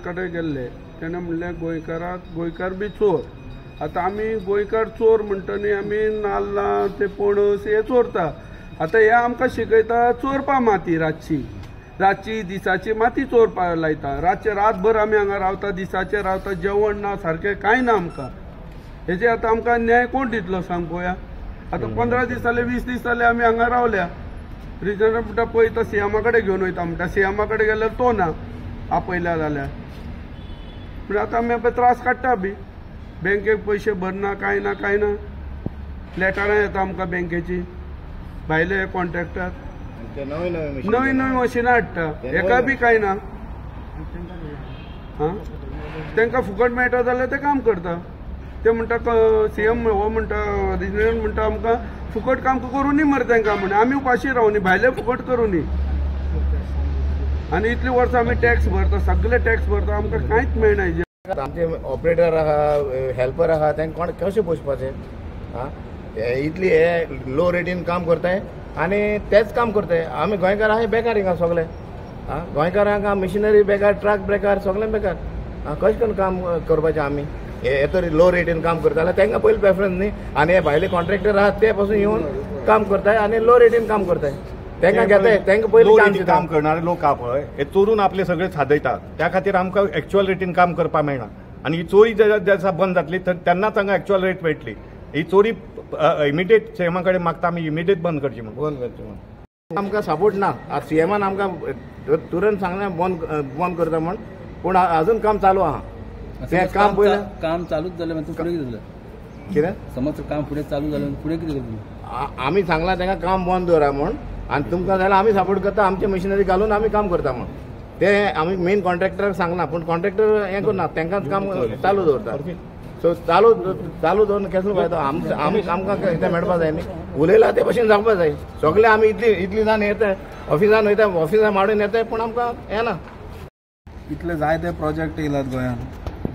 कडेन गेल्ले, तेणें म्हणलें गोंयकाराक गोंयकार बी चोर. आतां आमी गोंयकार चोर म्हणटा न्ही, आमी नाल्लां ते पणस हे चोरता. आतां हे आमकां शिकयता चोरपा माती, रातची रातची दिसाची माती चोरपा लायता. रातचे रातभर आमी हांगा रावता, दिसाचे रावता, जेवण ना सारकें कांय ना आमकां. हेजे आतां आमकां न्याय कोण दितलो सांग पळोवया. आतां 15 दीस जाले, 20 दीस जाले आमी हांगा रावल्या. रिजनल म्हणटा पळयता सीएमा कडेन घेवन वयता म्हणटा, सीएमा कडेन गेल्यार तो ना आपयल्या जाल्यार. पूण आतां आमी पळय त्रास काडटा बी, बँकेक पयशे भरना, कांय ना कांय ना. लेटरां येता आमकां बँकेची, भायले कॉन्ट्रॅक्टर नवी नवी मशिनां हाडटा, हेका बी कांय ना. आं, तांकां फुकट मेळटा जाल्यार ते काम करता. ते म्हणटा सीएम हो म्हणटा रिजनल म्हणटा आमकां फुकट काम करूं न्ही मरे तांकां, म्हण आमी उपाशी रावनी, भायले फुकट करूं न्ही. आनी इतली वर्सां आमी टॅक्स भरता, सगळे टॅक्स भरता, आमकां कांयच मेळना. आमचे ऑपरेटर आहा, हेल्पर आहा, तांकां कोण कशें पोसपाचें? आं, इतली हे लो रेटीन काम करताय आनी तेच काम करताय. आमी गोंयकार आहा बेकार हिंगा सगळे. आं, गोंयकारांक मशिनरी बेकार, ट्रक बेकार, सगळें बेकार. आं, कशें करून काम करपाचें आमी? हे तर लो रेटीन काम करता जाल्यार तांकां पयलीं प्रेफरन्स न्ही. आनी हे भायले कॉन्ट्रॅक्टर आहात ते पासून येवन काम करताय आनी लो रेटीन काम करताय. तांकां घेताय, तांकां पयलीं काम करणारे लोक आहा पळय, हे चोरून आपले सगळे सादयतात. त्या खातीर आमकां एक्च्युअल रेटीन काम करपाक मेळना. आनी ही चोरी ज्या दिसा बंद जातली तर तेन्नाच हांगा एक्च्युअल रेट मेळटली. ही चोरी इमिडिएट सीएमा कडेन मागता आमी, इमिडिएट बंद करची म्हणून. बंद करची म्हणून आमकां सपोर्ट ना. आतां सीएमान आमकां तुरंत सांगलें बंद करता म्हण, पूण अजून काम चालू आहा. तें काम पयलें काम चालूच जालें, फुडें कितें जालें? कितें समज काम फुडें चालू जालें, फुडें कितें करतलें? आमी सांगलां तांकां काम बंद दवरा म्हण, आनी तुमकां जाल्यार आमी सपोर्ट करता, आमचे मशिनरी घालून आमी काम करता म्हण. ते आमी मेन कॉन्ट्रॅक्टराक सांगलां, पूण कॉन्ट्रॅक्टर हें करना, तांकांच काम चालू दवरता. सो चालू चालू दवरून कसलो फायदो? आमकां कितें मेळपा जाय न्ही, उलयला ते भशेन जावपा जाय. सगळे आमी इतली इतली जाण येता, ऑफिसान वयता, ऑफिसान माडून येता, पूण आमकां येना. इतले जायते प्रोजेक्ट येयलात गोंयांत,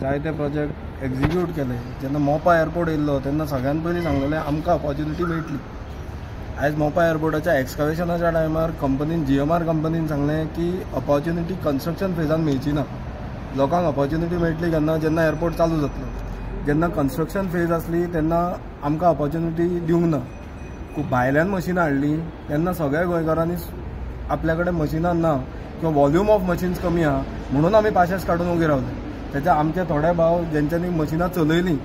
जायते प्रोजेक्ट एक्झिक्यूट केले. जेन्ना मोपा एअरपोर्ट येयल्लो तेन्ना सगळ्यान पयलीं सांगलेलें आमकां ऑपॉर्च्युनिटी मेळटली. आयज मोपा एअरपोर्टाच्या एक्सकवेशनाच्या टायमार कंपनीन, GMR कंपनीन सांगलें की ऑपॉर्च्युनिटी कन्स्ट्रक्शन फेजान मेळची ना. लोकांक ऑपॉर्च्युनिटी मेळटली केन्ना? जेन्ना एअरपोर्ट चालू जातलो. जेन्ना कन्स्ट्रक्शन फेज आसली तेन्ना आमकां ऑपॉर्च्युनिटी दिवंक ना. खूब भायल्यान मशिनां हाडलीं तेन्ना सगळ्या गोंयकारांनी आपल्या कडेन मशिनां ना किंवा वॉल्यूम ऑफ मशीन्स कमी आहा म्हणून आमी पाशेस काडून ओगी रावले. तेच्या आमचे थोडे भाव जेंच्यांनी मशिनां चलयलीं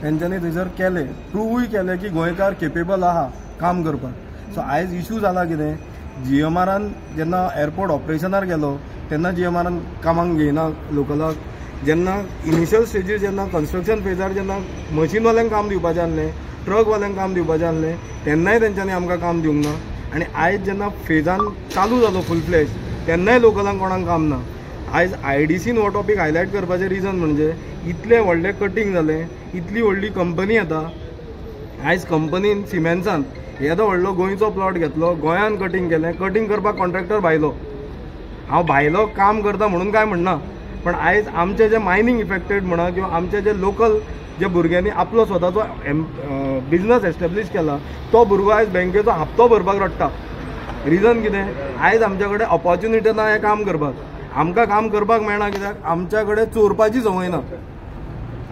तेंच्यांनी थंयसर केलें, प्रुवूय केलें की गोंयकार केपेबल आहा काम करपाक. सो आयज इशू जाला कितें, GMRान जेन्ना एअरपोर्ट ऑपरेशनार गेलो तेन्ना GMRान कामाक घेयना लोकलाक. जेन्ना इनिशियल स्टेजीर जेन्ना कन्स्ट्रक्शन फेजार जेन्ना मशीनवाल्यांक काम दिवपाचें आसलें, ट्रकवाल्यांक काम दिवपाचें आसलें, तेन्नाय तेंच्यांनी आमकां काम दिवंक ना. आनी आयज जेन्ना फेजान चालू जालो फूल फ्लॅश तेन्नाय लोकलांक कोणाक काम ना. आयज IDCन हो टॉपीक हायलायट करपाचें रिजन म्हणजे इतलें व्हडलें कटींग जालें, इतली व्हडली कंपनी येता. आयज कंपनीन सिमेन्सान येदो व्हडलो गोंयचो प्लॉट घेतलो, गोंयान कटींग केलें, कटींग करपाक कॉन्ट्रॅक्टर भायलो. हांव भायलो काम करता म्हणून कांय म्हणना, पण आयज आमचे जे मायनींग इफेक्टेड म्हणा किंवा आमचे जे लोकल जे भुरग्यांनी आपलो स्वताचो बिजनस एस्टेब्लीश केला तो भुरगो आयज बँकेचो हप्तो भरपाक रडटा. रिजन कितें? आयज आमच्या कडेन ऑपॉर्च्युनिटी ना हें काम करपाक. आमकां काम करपाक मेळना कित्याक आमच्या कडेन चोरपाची संवय ना.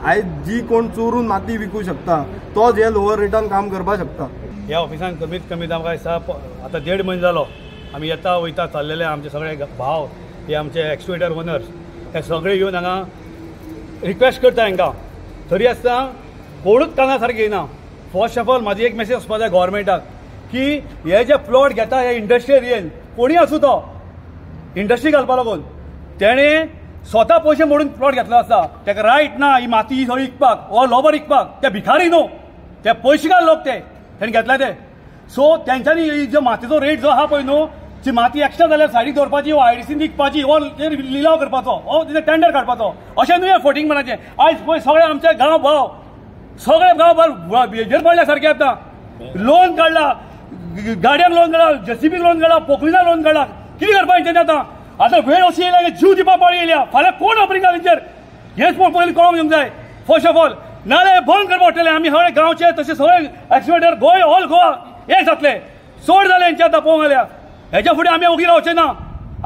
आयज जी कोण चोरून माती विकू शकता तोच हे लोअर रेटान काम करपाक शकता. ह्या ऑफिसान कमीत कमी आमकां दिसता आतां 1.5 म्हयनो जालो आमी येता वयता चाललेले. आमचे सगळे भाव हे आमचे एक्सक्युएटर ओनर्स हे सगळे येवन हांगा रिक्वेस्ट करता हांकां, तरी आसतना कोणूच काना सारकें येना. फर्स्ट ऑफ ऑल म्हाजी एक मेसेज वचपा जाय गव्हर्मेंटाक की हे जे प्लॉट घेता हे इंडस्ट्री एरियेन कोणूय आसूं तो इंडस्ट्री घालपा लागून तेणें स्वता पयशे मोडून प्लॉट घेतलो आसा, ताका रायट ना ही माती सगळी विकपाक वो लोबर विकपाक. ते भिकारी न्हू, ते पयशेकार लोक, ते तेणें घेतला ते. सो तेंच्यांनी जो मातयेचो रेट जो आहा पळय न्हू, जी माती एक्स्ट्रा जाल्यार सायडीक दवरपाची वो IDCन विकपाची वो लिलाव करपाचो वो टेंडर काडपाचो, अशें न्हू हें फोटींग म्हणाचें. आयज पळय सगळे आमचे गांव भाव सगळे गांव हेजेर पडल्या सारके. आतां लोन काडला, गाडयांक लोन काडला, जेसीबीक लोन काडला, पोकलिना लोन काडला. कितें करपा हेंच्यांनी आतां? आतां वेळ अशी येयल्या जीव दिवपा पाळी येयल्या. फाल्यां कोण ऑपरिंग हेंचेर हेंच पयलीं कळोंक येवंक जाय फर्स्ट ऑफ ऑल. नाजाल्यार बंद करपा पडटलें. आमी सगळे गांवचे तशें सगळे एक्सपेटर गोंय ऑल गोवा एक जातले. चड जालें हेंचें आतां पळोवंक जाल्यार. हेच्या फुडें आमी ओगी रावचे ना.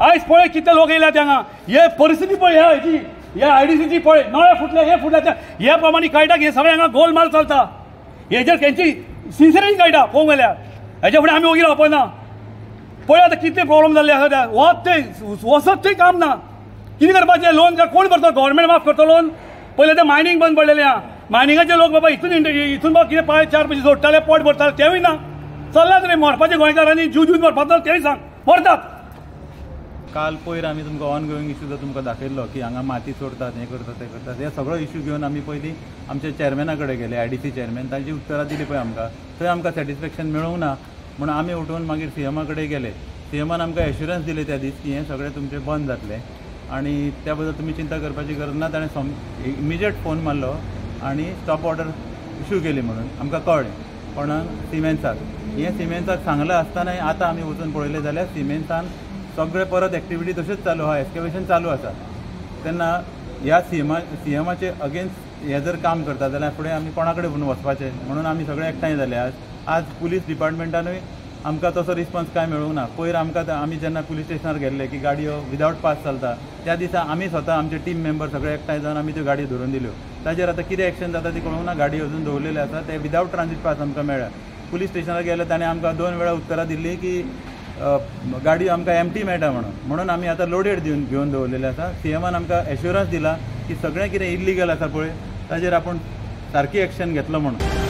आयज पळय कितले लोक येयल्यात हांगा, हे परिस्थिती पळय ह्या हेची. हे आयडीसीची पळय नळे फुटले, हे फुटले, हे प्रमाणे कळटा की हे सगळें हांगा गोलमाल चलता. हेजेर तेंची सिन्सियरिटी कळटा पळोवंक गेल्यार. हेच्या फुडें आमी ओगी रावपा ना. पळय आतां कितले प्रॉब्लम जाल्ले आसा, त्या वत ते वचत थंय काम ना. कितें करपाचें? लोन कोण भरतलो? गव्हर्मेंट माफ करतलो लोन? पयलें तें मायनींग बंद पडलेलें आहा. मायनिंगाचे लोक बाबा हितून हितून बाबा कितें 5 4 पयशे जोडटाले, पोट भरताले, तेवूय ना. चल्लात रे मरपाचें गोंयकारांनी, जीव दिवन मरपाचो तेय सांग मरतात. काल पयर आमी तुमकां ऑन गोईंग इशू जो तुमकां दाखयल्लो की हांगा माती चोरतात, हें करतात, तें करतात, हे सगळो इशू घेवन आमी पयलीं आमच्या चॅरमॅना कडेन गेले, आयडीसी चॅरमॅन, तांची उत्तरां दिली पळय आमकां, थंय आमकां सॅटिस्फॅक्शन मेळूंक ना म्हणून आमी उठून मागीर सीएमा कडेन गेले. सीएमान आमकां एश्युरन्स दिले त्या दीस की हें सगळें तुमचें बंद जातलें आनी त्या बद्दल तुमी चिंता करपाची गरज ना. ताणें इमिजिएट फोन मारलो आनी स्टॉप ऑर्डर इशू केली म्हणून आमकां कळ्ळें. कोणाक? सिमेन्साक. हें सिमेन्साक सांगलां आसतनाय आतां आमी वचून पळयलें जाल्यार सिमेन्सान सगळे परत एक्टिविटी तश्योच चालू आहा, एक्सकवेशन चालू आसा. तेन्ना ह्या सीएमाचे अगेन्स्ट हे जर काम करता जाल्यार फुडें आमी कोणा कडेन म्हणून वचपाचें? म्हणून आमी सगळे एकठांय जाले. आज आज पुलीस डिपार्टमेंटानूय आमकां तसो रिस्पॉन्स कांय मेळूंक ना. पयर आमकां आमी जेन्ना पुलीस स्टेशनार गेल्ले की गाडयो विदावट पास चलता, त्या दिसा आमी स्वता आमचे टीम मेंबर सगळे एकठांय जावन आमी त्यो गाडयो धरून दिल्यो. ताजेर आतां कितें एक्शन जाता ती कळूंक ना. गाडी अजून दवरलेली आसा, ते विदावट ट्रान्सीट पास आमकां मेळ्ळ्या. पुलीस स्टेशनार गेले ताणें आमकां 2 वेळा उत्तरां दिल्ली की गाडी आमकां एमटी मेळटा म्हणून, म्हणून आमी आतां लोडेड दिवन घेवन दवरलेले आसा. सीएमान आमकां एश्युरन्स दिला की सगळें कितें इल्लिगल आसा पळय ताजेर आपूण सारकी एक्शन घेतलो म्हणून.